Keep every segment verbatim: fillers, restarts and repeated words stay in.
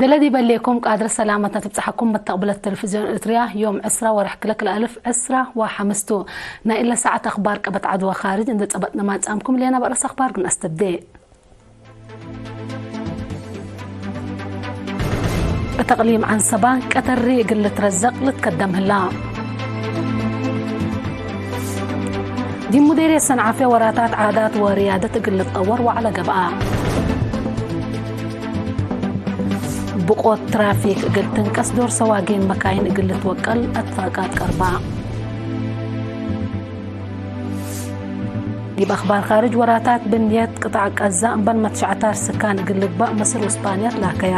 ደለ ዲበ ሌኩም ቃድር ሰላመት ነትብጽሐኩም መተቅብለት ቴሌቪዝዮን ኤሪትርያ፣ ዮም ዕስራ ወርሕ ክልክል አልፍ ዕስራ ወሐምስቱ። ናይ እለ ሰዓት አኽባር ቀበት ዐድ ወኻርጅ እንዴ ጸበጥነ ማጽአምኩም ሌና በአርስ አኽባር ግን አስተብዴ። እት እቅሊም ዐንሰባ ቀተሪ እግል ልትረዘቅ ልትከደም ህላ። ዲብ ሙዴርየት ሰንዓፈ ወራታት ዓዳት ወርያደት እግል ልትጠወር ወዐለ ገብአ። ብቆት ትራፊክ እግል ትንቀስ ዶር ሰዋጌን መካይን እግል ልትወቀል አትፋቃት ቀርባ። ዲብ አኽባር ኻርጅ፣ ወራታት ብንየት ቅጣዕ ቀዛ እምበል መትሸዕታር ስካን እግል ልግባእ ምስር ወስፓንያ ትላከያ።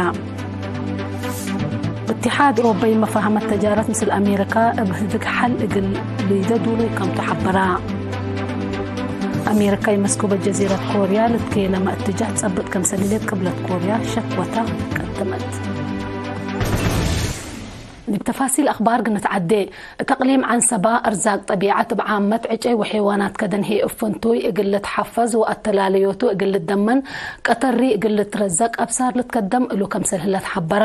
እትሓድ ኦሮበይ መፋህመት ተጃረት ምስል አሜሪካ እብ ህድግ ሐል እግል ልይደ ዱሉይ ከምቱ ሐበራ። አሜሪካ መስኩበ ጀዚረት ኮርያ ልትኬለመ እትጃህ ጸብጥ ከምሰል ህሌት ቅብለት ኮርያ ሸክወታ ቀደመት። ዲብ ተፋሲል አኽባር ግንትዓዴ። እት እቅሊም ዐንሰባ፣ እርዛቅ ጠቢዐት እብ ዓመት ዕጨይ ወሔዋናት ከደን ህዬ እብ ፍንቱይ እግል ልትሐፈዝ ወአተላለዮቱ እግል ልትደመን፣ ቀተሪ እግል ልትረዘቅ አብሳር ልትከደም እሉ ከምሰል ህለ ተሐበራ።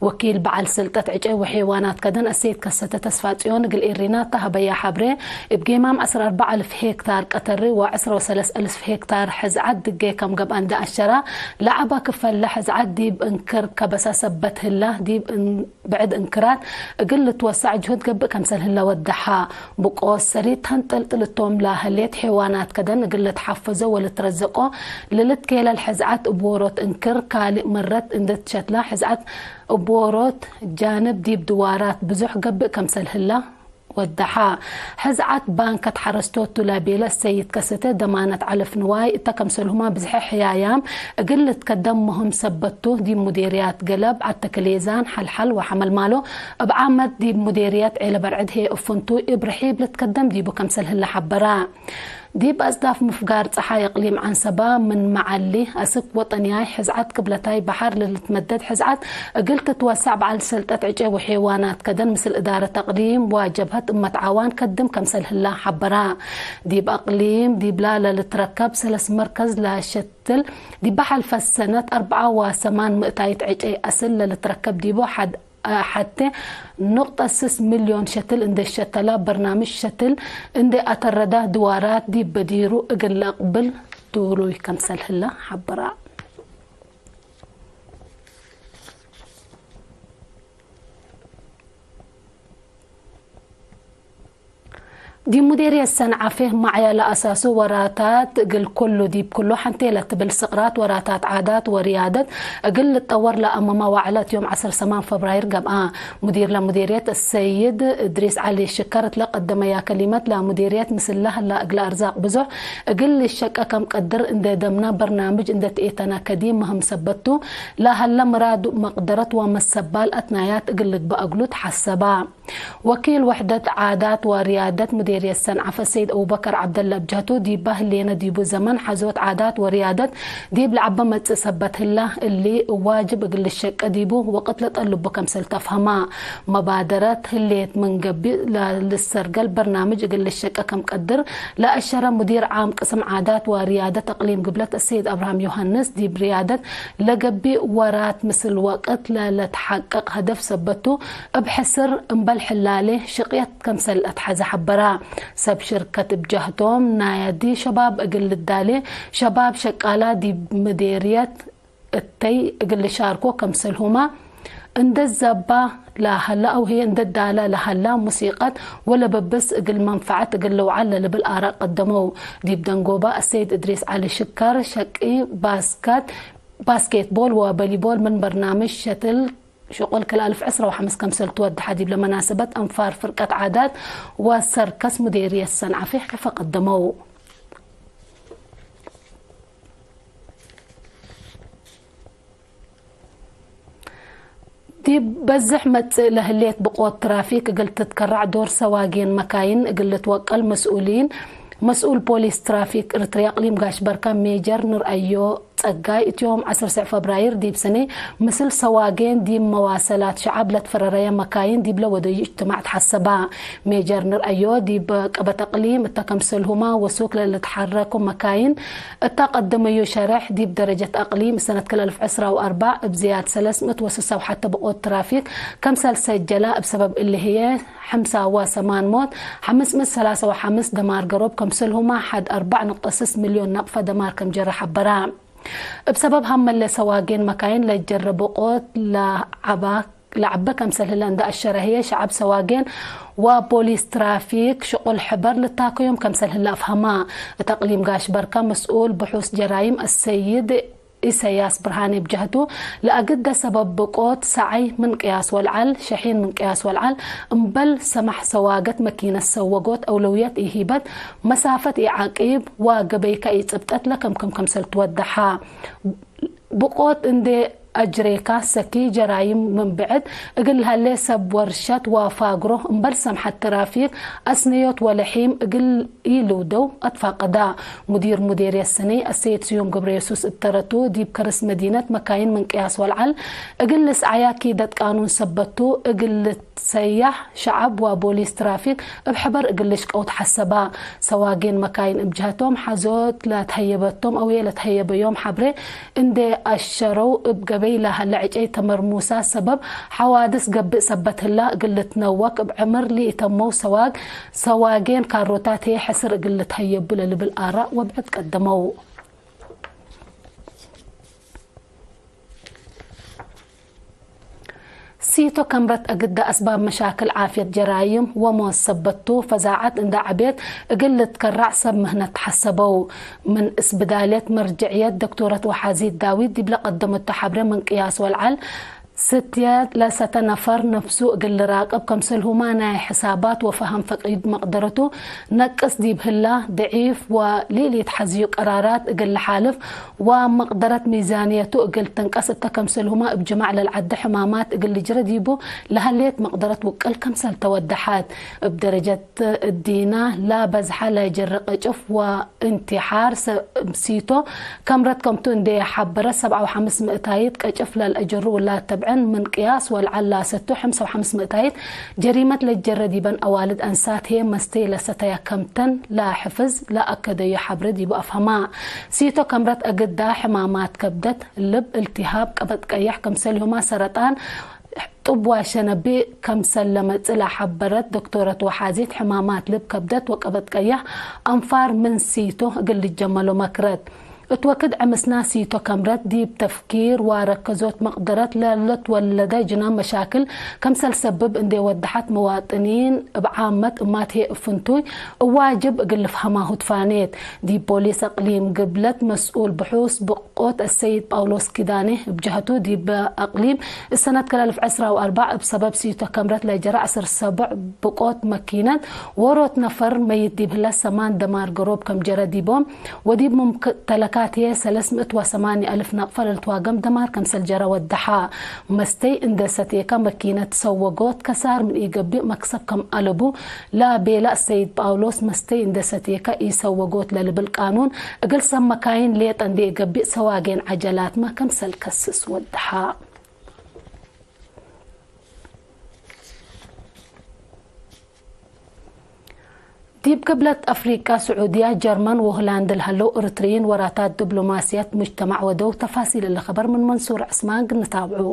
ወኪል በዐል ስልጠት ዕጨይ ወሔዋናት ከደን አሰይድ ከሰተ ተስፋጽዮን እግል ኤሪና እተ ሀበያ ሐብሬ፣ እብ ጌማም ዐስር አርበዕ አልፍ ሄክታር ቀተሪ ወዐስር ወሰለስ አልፍ ሄክታር ሕዝዓት ድጌ ከም ገብአ እንዴ አሸራ፣ ለዐበ ክፈለ ሕዝዓት ዲብ እንክር ከበሳ ሰበት ህላ፣ ዲብ እን-፣ ብዕድ እንክራት እግል ልትወሰዕ ጅሁድ ገብእ ከምሰል ህለ ወደሐ። ብቆት ሰሪት ተንጠልጥል እቶም ለሀሌት ሔዋናት ከደን እግል ልትሐፈዞ ወልትረዘቆ ለልትኬለል ሕዝዓት እብ ዎሮት እንክር፣ ካልእ መረት እንዴ ትሸትላ ሕዝዓት እብ ዎሮት ጃንብ ዲብ ድዋራት ብዙሕ ገብእ ከምሰል ህለ ወደሐ። ሕዝዓት ባንከት ሐረስቶት ቱ ለቤለ ሰይድ ከሰተ ደማነት ዐለፍ ንዋይ እተ ከምሰልሁመ ብዝሐ ሕያያም እግል ልትከደም ምህም ሰበት ቱ፣ ዲብ ሙዴርያት ገለብ፣ ዐተክሌዛን፣ ሐልሐል ወሐመልማሎ እብ ዓመት፣ ዲብ ሙዴርያት ዔለበርዕድ ህዬ እብ ፍንቱይ እብ ርሒብ ልትከደም ዲቡ ከምሰል ህለ ሐበረ። ዲብ አጽዳፍ ምፍጋር ጸሓይ እቅሊም ዐንሰባ ምን መዓሊ አስክ ወጠንያይ ሕዝዓት ቅብለታይ በሐር ለልትመደድ ሕዝዓት እግል ትትወሰዕ በዐል ሰልጠት ዕጨ ወሔዋናት ከደን ምስል እዳረት አቅሊም ወጀብሀት እመት ዓዋን ከድም ከምሰል ህላ ሐበራ። ዲብ አቅሊም ዲብላ ለልትረከብ ሰለስ መርከዝ ለሸትል ዲብ ሐልፈት ሰነት አርበዓ ወሰማን ምእታይት ዕጨ አስል ለልትረከብ ዲቡ ሐድ ሐቴ ኑቅጠ ስስ ሚልዮን ሸትል እንዴ ሸተላ፣ በርናምጅ ሸትል እንዴ አተረዳ፣ ድዋራት ዲብ በዲሩ እግል ለአቅብል ዱሉይ ከምሰል ህለ ሐበራ። ዲብ ሙዴርየት ሰንዓፌ ማዕያ ለአሳሱ ወራታት እግል ኩሉ ዲብ ኩሉ ሐንቴ ለትብል ስቅራት ወራታት ዓዳት ወርያደት እግል ልትጠወር ለአመማ ዋዕለት ዮም ዐስር ሰማን ፈብራይር ገብአ። ሙዲር ለሙዴርየት አሰይድ እድሪስ ዐሊ ሽከር እት ለቀደመያ ከሊመት ለሙዴርየት ምስል ለህላ እግለ አርዛቅ ብዙሕ እግል ልሸቀ ከም ቀድር እንዴ ደምና በርናምጅ እንዴ ትኤተና ከዲም ምህም ሰበት ቱ ለሀለ ምራድ መቅደረት ወመሰባል አትናያት እግል ልግበእ እግሉ ተሐሰባ። ወኪል ወሕደት ዓዳት ወርያደት ሙዴርየት ሰንዓፈ ሰይድ አቡበከር ዐብደለ እብ ጀህቱ፣ ዲባ ህሌነ ዲቡ ዘመን ሐዞት ዓዳት ወርያደት ዲብ ለዐበ መጽእ ሰበት ህላ፣ እሊ እብ ዋጅብ እግል ልሸቀ ዲቡ ወቅት ለጠልቡ ከምሰል ተፍሀማ። መባደረት ህሌት ምን ገብእ ለልሰርገል በርናምጅ እግል ልሸቀ ከም ቀድር ለአሸረ ሙዲር ዓም ቅስም ዓዳት ወርያደት አቅሊም ግብለት አሰይድ አብርሃም ዮሐንስ፣ ዲብ ርያደት ለገብእ ወራት ምስል ወቅት ለለትሐቀቅ ሀደፍ ሰበት ቱ፣ እብ ሕስር እምበል ሕላሌ ሽቅየት ከምሰል አትሐዘ ሐበራ። ሰብ ሽርከት እብ ጀህቶም፣ ናዲ ሸባብ እግል ልዳሌ ሸባብ ሸቃላ ዲብ ምዴርየት እተይ እግል ልሻርኮ ከምሰልሁመ፣ እንዴ ዘባ ለሀላ አው ህዬ እንዴ ዳላ ለሀላ ሙሲቀት ወለበብስ እግል መንፈዐት እግል ልውዓል ለልብል አራእ ቀደመው። ዲብ ደንጎባ አሰይድ እድሪስ ዐሊ ሽከር፣ ሸቂ ባስከት፣ ባስኬትቦል ወበሊቦል ምን በርናምጅ ሸትል ሽቁል ክል አልፍ ዕስራ ወሐምስ ከምሰል ትወደሐ። ዲብለ መናሰበት አንፋር ፍርቀት ዓዳት ወሰርከስ ሙዴርየት ሰንዓፌ ሕፈ ቀደመው። ዲብ በዝሕ መጽእ ለህሌት ብቆት ትራፊክ እግል ትትከራዕ ዶር ሰዋጌን መካይን እግል ልትወቀል መስኡሊን፣ መስኡል ፖሊስ ትራፊክ እርትርያ እቅሊም ጋሽ በርካ ሜጀር ንርአዮ ጸጋይ፣ እት ዮም ዐስር ሰዕ ፈብራይር ዲብ ሰኔ፣ ምስል ሰዋጌን ዲብ መዋሰላት ሸዐብ ለትፈረረየ መካይን ዲብለ ወደዩ እጅትማዕ ተሐሰባ። ሜጀር ንርአዮ፣ ዲብ ቀበት አቅሊም እተ ከምሰልሁማ ወሱክ ለልትሐረኩ መካይን እተ ቀደመዩ ሸርሕ፣ ዲብ ደረጀት አቅሊም ሰነት ክል አልፍ ዕስራ ወአርበዕ እብ ዝያድ ሰለስ ምእት ወስሳ ወሐተ ብቆት ትራፊክ ከምሰል ሰጀላ፣ እብ ሰበብ እሊ ህዬ፣ ሐምሳ ወሰማን ሞት፣ ሐምስ ምእት ሰላሳ ወሐምስ ደማር ገሮብ ከምሰልሁማ፣ ሐድ አርበዕ ንቅጠ ስስ ሚልዮን ናቅፈ ደማር ከም ጀረ ሐበራ። እብ ሰበብ ሀመለ ሰዋጌን መካይን ለጀረ ብቆት ለዐባ፣ ለዐበ ከምሰል ህለ እንደ አሸረ ህዬ፣ ሸዐብ ሰዋጌን ወፖሊስ ትራፊክ ሽቁል ሕበር ልታከዮም ከምሰል ህለ አፍሀማ። እት አቅሊም ጋሽ በርካ መስኡል ብሑስ ጀራይም አሰይድ ኢሰያስ ብርሃኔ ብጀህቱ፣ ለአግደ ሰበብ ብቆት ሰዐይ ምን ቅያስ ወልዐል፣ ሸሒን ምን ቅያስ ወልዐል፣ እምበል ሰማሕ ሰዋገት መኪነት ሰወጎት፣ አውለውየት ኢሂበት፣ መሳፈት ኢዐቂብ፣ ወገበይከ ኢጽብጠት ለከምክም ከምሰል ትወደሐ። ብቆት እንዴ አጅሬካ ሰኪ ጀራይም ምን ብዕድ እግል ለሀሌ ሰብ ወርሸት ወፋግሮ እምበል ሰምሐት ትራፊክ አስነዮት ወለሒም እግል ኢልውደው አትፋቀዳ። ሙዲር ሙዴርየት ሰኔ አሰይድ ስዩም ገብረየሱስ እብ ተረቱ፣ ዲብ ከርስ መዲነት መካይን ምን ቅያስ ወልዐል እግል ልስዐያ ኪደት ቃኑን ሰበት ቱ፣ እግል ልትሰያሕ ሸዐብ ወቦሊስ ትራፊክ እብ ሕበር እግል ልሽቀው ተሐሰባ። ሰዋጌን መካይን እብ ጀሀቶም ሐዞት ለትሀየበቶም አውየ ለትሀየበዮም ሐብሬ እንዴ አሸረው፣ እብ ገበይ ለሀለ ዕጨይ ተመርሙሳ ሰበብ ሐዋድስ ገብእ ሰበት ህላ፣ እግል ልትነወክ እብ ዕምር ለኢተመው ሰዋግ፣ ሰዋጌን ካሮታት ህዬ ሕስር እግል ልትሀየቡ ለልብል አራእ ወብዕድ ቀደመው። ሲቶ ከምረት አግደ አስባብ መሻክል ዓፍየት ጀራይም ወሞት ሰበት ቱ፣ ፈዛዐት እንዳ ዐቤት እግል ልትከራዕ ሰብ ምህነት ተሐሰበው። ምን እስብዳልየት መርጀዕየት ዶክቶረት ወሓዚት ዳዊት ዲብለ ቀደመቱ ሐብሬ ምን ቅያስ ወልዐል፣ ስትየ ለሰተ ነፈር ነፍሱ እግል ልራቅብ ከምሰልሁማ ናይ ሕሳባት ወፈሀም ፈቂድ መቅደረቱ ነቅስ ዲብ ህላ፣ ድዒፍ ወለኢልትሐዝዩ ቀራራት እግል ለሓልፍ ወመቅደረት ሚዛንየቱ እግል ትንቀስ እተ ከምሰልሁማ እብ ጅማዕ ለልዐደ ሕማማት እግል ልጅረ ዲቡ ለሀሌት መቅደረት ውቅል ከምሰል ተወደሐት። እብ ደረጀት እዲና ላበዝሐ ለጀረ ቀጭፍ ወእንቲሓር ሰ-፣ ሲቶ ከምረት ከምቱ እንዴ ሐበረ፣ ሰብዓ ወሐምስ ምእታይት ቀጭፍ ለልአጀሩ ውላድ ተብዕን ምን ቅያስ ወልዐል ላሰቱ፣ ሐምሳ ወሐምስ ምእታይት ጀሪመት ለጀረ ዲበን አዋልድ አንሳት ህዬ መስተይ ለሰተያ ከምተን ለሕፍዝ ለአከደዩ ሐብሬ ዲቡ አፍሀማ። ሲቶ ከምረት አግዳ ሕማማት ከብደት፣ ልብ፣ እልትሃብ፣ ቀበት ቀየሕ ከምሰልሁማ ሰረጣን፣ ጡብ ወሸነቢ ከምሰል ለመጽእ ለሐበረት ዶክቶረት ወሓዚት ሕማማት ልብ፣ ከብደት ወቀበት ቀየሕ አንፋር ምን ሲቶ እግል ልጀመሎ መክረት። እት ወክድ ዕምስና ሲቶ ከምረት ዲብ ተፍኪር ወረከዞት መቅደረት ለልትወለደ ጅናን መሻክል ከምሰል ሰብብ እንዴ ወደሐት መዋጥኒን እብ ዓመት እማት ህዬ እብ ፍንቱይ እብ ዋጅብ እግል ልፍሀማሁ ትፋኔት። ዲብ ፖሊስ አቅሊም ግብለት መስኡል ብሑስ ብቆት አሰይድ ጳውሎስ ኪዳኔ እብ ጀሀቱ፣ ዲብ አቅሊም እሰነት ክል አልፍ ዕስራ ወአርበዕ እብ ሰበብ ሲቶ ከምረት ለጀረ ዐስር ሰቡዕ ብቆት መኪነት ዎሮት ነፈር መይት ዲብ ህለ ሰማን ደማር ገሮብ ከም ጀረ ዲቦም ወዲብ ሙምተለካት ህዬ ሰለስ ምእት ወሰማኒ አልፍ ናቅፈ ለልትዋገም ደማር ከምሰል ጀረ ወደሐ። መስተይ እንዴ ሰቴከ መኪነት ሰወጎት ከሳር ምን ኢገብእ መክሰብ ከም አለቡ ለቤለ አሰይድ ጳውሎስ፣ መስተይ እንዴ ሰቴከ ኢሰወጎት ለልብል ቃኑን እግል ሰብ መካይን ሌጠ እንዴ ኢገብእ ሰዋጌን ዐጀላትመ ከምሰል ከስስ ወደሐ። ዲብ ግብለት አፍሪቀ፣ ስዑድያ፣ ጀርመን ወሆላንድ ለሀለው እርትርይን ወራታት ዲብሎማስያት ሙጅተማዕ ወደው። ተፋሲል እለ ከበር ምን መንሱር ዕስማን ግንታብዑ።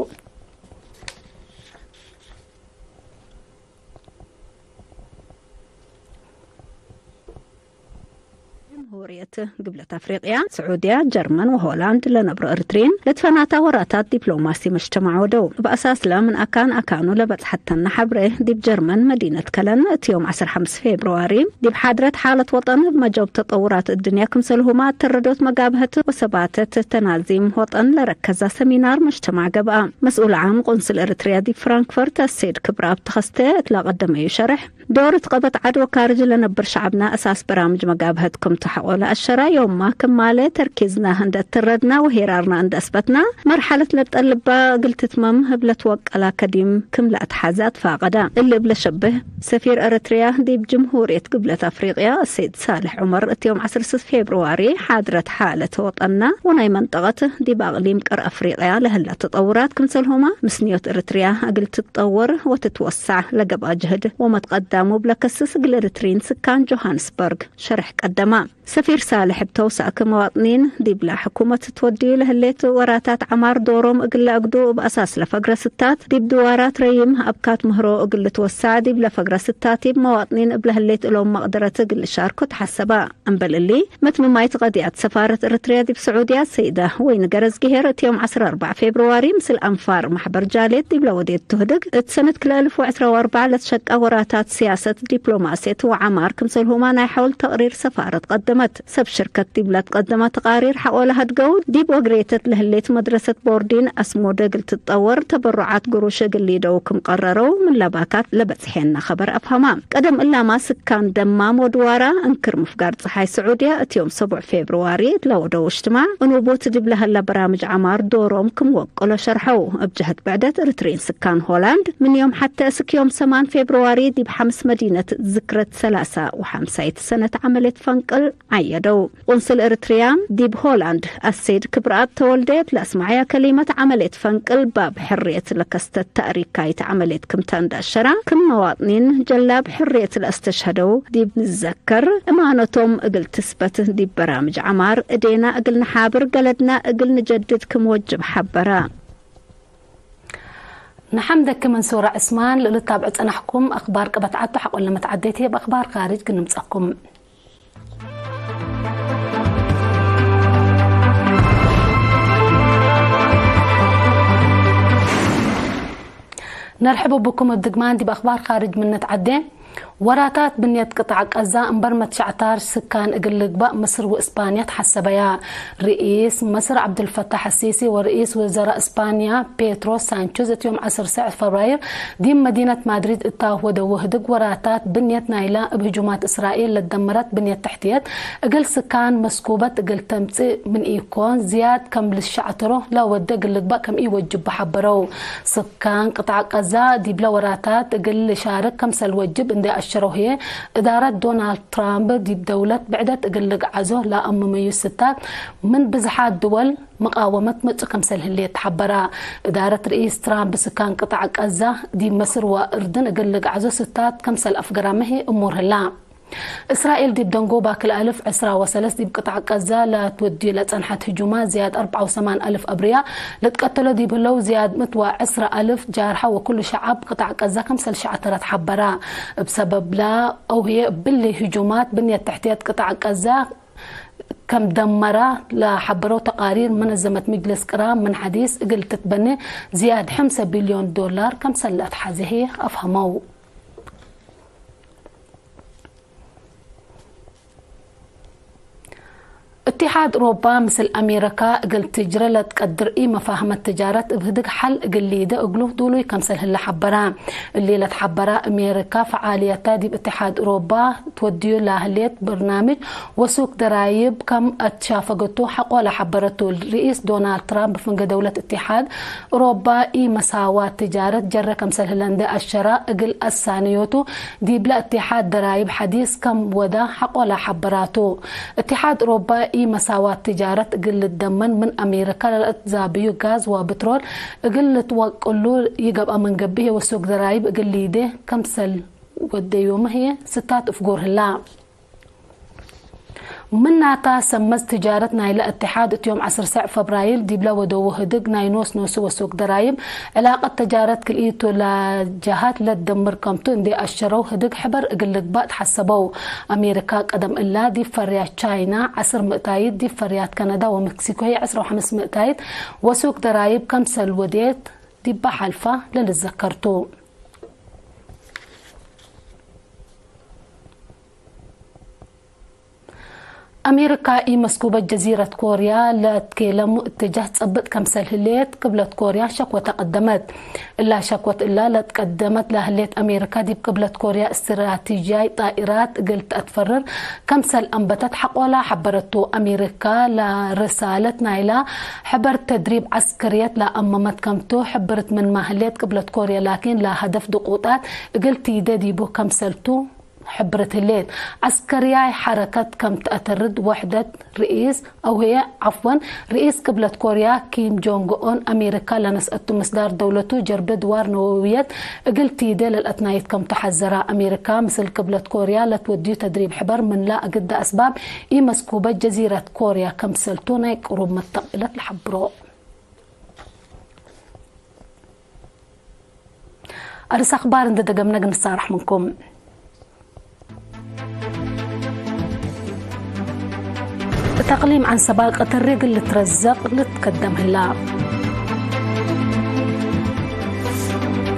ጀምሁርየት ግብለት አፍሪቅያ፣ ስዑድያ፣ ጀርመን ወሆላንድ ለነብሮ እርትርይን ለትፈናታ ወራታት ዲፕሎማሲ መጅተማዕ ወደው። እብ አሳስለ ምን አካን አካኑ ለበጽሐተነ ሐብሬ፣ ዲብ ጀርመን መዲነት ከለን እት ዮም ዐስር ሐምስ ፌብርዋሪ ዲብ ሓድረት ሓለት ወጠን እብ መጀብ ተጠውራት እድንያ ክምሰልሁማ ተረዶት መጋብሀት ወሰባተት ተናዚም ወጠን ለረከዛ ሰሚናር መጅተማዕ ገብአ። መስኡል ዓም ቆንስል እርትርያ ዲብ ፍራንክፈርት አሰይድ ክብረአብ ተኸስተ እት ለቀደመዩ ሸርሕ፣ ዶር እት ቀበት ዐድ ወካርጅ ለነብር ሸዐብና አሳስ በራምጅ መጋብሀት ክምቱ ሐቆለ አሸራ ዮምማ ክም ማለ ተርኪዝና እንደ እትረድና ወሄራርና እንደ አስበትና፣ መርሐለት ለጠልባ እግል ትትመም እብ ለትወቀላ ከዲም ክም ለአትሓዘ አትፋቀዳ። እሊ እብ ለሸብህ፣ ሰፊር ኤረትርያ ዲብ ጅምሁርየት ግብለት አፍሪቅያ አሰይድ ሳልሕ ዑመር እት ዮም ዐስር ስስ ፌብርዋሪ ሓድረት ሓለት ወጠና ወናይ መንጠቀት ዲብ አቅሊም ቀር አፍሪቅያ ለህላ ተጠውራት ክምሰልሁማ ምስንዮት ኤረትርያ እግል ትትጠወር ወትትወሳዕ ለገብአ ጅህድ ወመትቀዳሙ እብ ለከስስ እግል ኤረትሪን ስካን ጆሃንስበርግ ሸርሕ ቀደማ። ሰፊር ሳልሕ እብ ተውሳክ መዋጥኒን ዲብላ ሕኩመት ትወድዩ ለህሌት ወራታት ዐማር ዶሮም እግል ለአግዱ እብ አሳስ ለፈግረ ስታት ዲብ ድዋራት ረይም አብካት ምህሮ እግል ልትወሳዕ ዲብለ ፈግረ ስታት ዲብ መዋጥኒን እብ ለህሌት እሎም መቅደረት እግል ልሻርኮ ተሐሰባ። እምበል እሊ፣ መትምማይት ቀድያት ሰፋረት ኤረትርያ ዲብ ስዑድያ ሰይዳ ወይን ገረዝግሄር እት ዮም ዐስር አርበዕ ፌብርዋሪ ምስል አንፋር ማሕበር ጃልየት ዲብለ ወዴቱ ህድግ፣ እት ሰነት ክልኤ አልፍ ወዕስራ ወአርበዕ ለትሸቀ ወራታት ሲያሰት ዲፕሎማስየት ወዐማር ክምሰልሁማ ናይ ሐውል ተቅሪር ሰፋረት ቀደመት። ሰብ ሽርከት ዲብለ ትቀደመ ተቃሪር ሐቆለ ሀድገው፣ ዲብ ወግሬተት ለህሌት መድረሰት ቦርዲን አስሙደ እግል ትትጠወር ተበሩዓት ግሩሽ እግል ሊደው ክም ቀረረው ምን ለባካት ለበጽሐነ ኸበር አፍሀማ። ቀደም እላማ ስካን ደማም ወድዋራ እንክር ምፍጋር ጸሓይ ስዑድያ እት ዮም ሰቡዕ ፌብርዋሪ እት ለወደው እጅትማዕ፣ እኑቡት ዲብ ለሀለ በራምጅ ዐማር ዶሮም ክም ወቅሎ ሸርሐው። እብ ጀህት ብዕደት፣ ኤረትርዪን ስካን ሆላንድ ምን ዮም ሐቴ እስክ ዮም ሰማን ፌብርዋሪ ዲብ ሐምስ መዲነት ዝክረት ሰላሳ ወሐምሳይት ሰነት ዐመልየት ፈንቅል ዐየደው። ቁንስል ኤረትርያ ዲብ ሆላንድ አሰይድ ክብረአብ ተወልደ ለአስመዐያ ከሊመት፣ ዐመልየት ፈንቅል ባብ ሕርየት ለከስተት ታእሪካይት ዐመልየት ክምተ እንደ አሸራ፣ ክም መዋጥኒን ጀላብ ሕርየት ለአስተሽሀደው ዲብ ንዘከር፣ እማነቶም እግል ትስበት ዲብ በራምጅ ዐማር እዴና እግል ነሓብር፣ ገለድና እግል ንጀድድ ክም ወጅብ ሐበረ። ነሐምደኪ መንሱረ ዕስማን፣ ለልታብዕ ጸናሕኩም አክባር ቅበት ዐቱ ሐቆለ መትዐዴት ህዬ፣ እብ አክባር ካርጅ ግንምጸኩም። ነርሕብ ብኩም እብ ድግማን ዲብ አክባር ካርጅ ምን ነትዐዴ። ወራታት ብንየት ቅጣዕ ቀዛ እምበርመት ሸዕታር ስካን እግል ልግባእ ምስር ወእስፓንያ ተሐሰበያ። ርኢስ ምስር ዐብዱልፈታሕ አሲሲ ወርኢስ ውዘራእ እስፓንያ ፔድሮ ሳንቼዝ እት ዮም ዐስር ሰዕ ፈብራይር ዲብ መዲነት ማድሪድ እታሁ ወደው ህድግ ወራታት ብንየት ናይላ እብ ህጁማት እስራኤል ለደመረት ብንየት ተሕትየት እግል ስካን መስኩበት እግል ተምጽእ ምን ኢኮን ዝያድ ከም ልሸዕትሮ ለወዴ እግል ልግባእ ከም ኢወጅቡ ሐበረው። ስካን ቅጣዕ ቀዛ ዲብለ ወራታት እግል ልሻርክ ከምሰል ወጅብ እንዴ አሸረው ህዬ፣ እዳረት ዶናልድ ትራምፕ ዲብ ደውለት ብዕደት እግል ልግዓዞ ለአምመዩ ስታት ምን ብዝሓት ድወል መቃወመት መጽኡ ከምሰል ህሌት ተሐበራ። እዳረት ርኢስ ትራምፕ ስካን ቅጣዕ ቀዛ ዲብ መስር ወእርድን እግል ልግዓዞ ስታት ከምሰል አፍገራመ ህዬ እሙር ህላ። እስራኤል ዲብ ደንጎባ ክልኤ አልፍ ዕስራ ወሰለስ ዲብ ቅጣዕ ቀዛ ለትወድዩ ለጸንሐት ህጁማት ዝያድ አርበዓ ወሰማን አልፍ አብርያ ለትቀተሎ ዲብ ህለው፣ ዝያድ ምእት ወዕስራ አልፍ ጃርሐ ወኩሉ ሸዐብ ቅጣዕ ቀዛ ከምሰል ሸዕተረት ሐበራ። እብ ሰበብላ አው ህዬ እብሊ ህጁማት ብንየት ተሕትየት ቅጣዕ ቀዛ ከም ደመራ ለሐበረው ተቃሪር መነዘመት ምጅልስ ቅራም ምን ሐዲስ እግል ትትበኔ ዝያድ ሐምሰ ቢልዮን ዶላር ከምሰል ለአትሐዜ ህዬ አፍሀመው። እትሓድ ኡሮባ ምስል አሜሪካ እግል ትጅረ ለትቀድር ኢ-መፋህመት ትጃረት እብ ህድግ ሐል እግል ሊደ እግሉ ዱሉይ ከምሰል ህለ ሐበራ። እሊ ለትሐበራ አሜሪካ ፈዓልየታ ዲብ እትሓድ ኡሮባ ትወድዩ ለህሌት በርናምጅ ወሱክ ደራይብ ከም አትሻፈገቱ ሐቆለ ሐበረቱ። ርኢስ ዶናልድ ትራምፕ ፍንገ ደውለት እትሓድ ኡሮባ ኢ-መሳዋት ትጃረት ጀረ ከምሰል ህለ እንዴ አሸራ እግል አሳንዮቱ ዲብለ እትሓድ ደራይብ ሐዲስ ከም ወዳ ሐቆለ ሐበራቱ። እትሓድ ኡሮባ ኢ-መሳዋት ትጃረት እግል ልትደመን ምን አሜሪካ ለለአትዛብዩ ጋዝ ወብትሮል እግል ልትወቅሉ ይገብአ ምን ገብእ ወሱክ ደራይብ እግል ሊዴ ከምሰል ወደዮመ ህዬ ስታት እፍጎር ህላ። ምናታ ሰመዝ ትጃረት ናይለ እትሓድ እት ዮም ዐስር ሰዕ ፈብራይር ዲብለ ወደዉ ህድግ ናይ ኖስ ኖሱ ወሱክ ደራይብ ዕላቀት ተጃረት ክልኢቱ ለጀሃት ለትደምር ከምቱ እንዴ አሸረው ህድግ ሕበር እግል ልግባእ ተሐሰበው። አሜሪካ ቀደም እላ ዲብ ፈርያት ቻይና ዐስር ምእታይት፣ ዲብ ፈርያት ከነዳ ወመክሲኮ ህዬ ዐስር ወሐምስ ምእታይት ወሱክ ደራይብ ከምሰል ወዴት ዲባ ሐልፋ ለልዘከርቱ። አሜሪካ ኢመስኩበት ጀዚረት ኮርያ ለትኬለሙ እትጃህ ጸብጥ ከምሰል ህሌት፣ ቅብለት ኮርያ ሸክወተ ቀደመት። እላ ሸክወት እላ ለትቀደመት ለህሌት አሜሪካ፣ ዲብ ቅብለት ኮርያ እስትራቲጅያይ ጣኢራት እግል ተአትፈርር ከምሰል አንበተት ሐቆላ ሐበረቱ። አሜሪካ ለርሳለት ናይላ ሕበር ተድሪብ ዐስከርየት ለአመመት ከምቱ ሕብርት ምንመ ህሌት፣ ቅብለት ኮርያ ላኪን ለሀደፍ ድቁጣት እግል ቲዴ ዲቡ ከምሰልቱ ሕብርት ህሌት። ዐስከርያይ ሐረከት ከም ተአተርድ ወሕደት ርኢስ፣ አው ህዬ፣ ዐፍወን፣ ርኢስ ቅብለት ኮርያ ኪም ጆንግ ኡን አሜሪካ ለነስአቱ ምስዳር ደውለቱ ጀርበ ድዋር ነወውየት እግል ቲዴ ለልአትናይት ከምቱ ሐዘራ። አሜሪካ ምስል ቅብለት ኮርያ ለትወድዩ ተድሪብ ሕበር ምንላ እግደ አስባብ ኢመስኩበት ጀዚረት ኮርያ ከምሰልቱ ናይ ቅሩብ መተቅብለት ለሐብሮ። አርስ አክባር እንዴ ደገምነ እግል ንሳረሕ ምንኩም። እት አቅሊም ዐንሰባ ቀተሬ እግል ልትረዘቅ ልትከደም ህላ።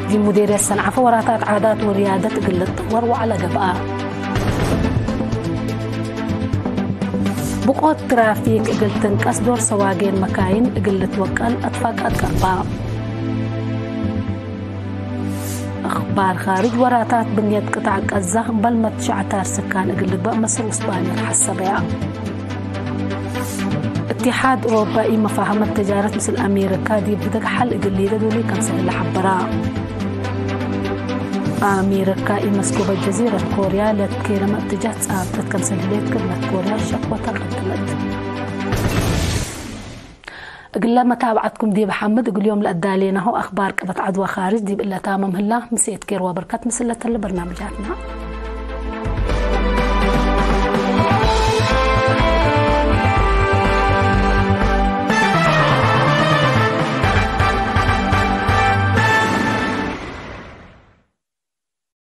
ዲብ ሙዴርየት ሰንዓፈ ወራታት ዓዳት ወርያደት እግል ልትጠወር ወዐለ ገብአ። ብቆት ትራፊክ እግል ትንቀስ ዶር ሰዋጌን መካይን እግል ልትወቀል አትፋቃት ቀርባ። አክባር ካርጅ፣ ወራታት ብንየት ቅጣዕ ቀዛ እምበል መትሸዐታር ስካን እግል ልግበእ መስር ውስጥ ባኒር ሐሰበያ። እትሓድ ኦሮባ ኢመፋሀመት ተጃረት ምስል አሜሪካ ዲብ ህደግ ሐል እግል ሊደዱሊ ከምሰል ለሐበራ። አሜሪካ ኢመስኩበ ጀዚረት ኮርያ ለትኬለመ እትጃህ ጻብጠት ከምሰል ህሌት ቅብለት ኮርያ ሸክወተ ቀደመት። እግለ መታብዐትኩም ዲብ ሐምድ እግል ዮም ለአዳሌናሁ አክባር ቅበት ዐድወ ካርጅ ዲብ እለ ታመም ህላ። ምሴት ኬር ወበርከት ምስል ለተለ በርናምጃትና።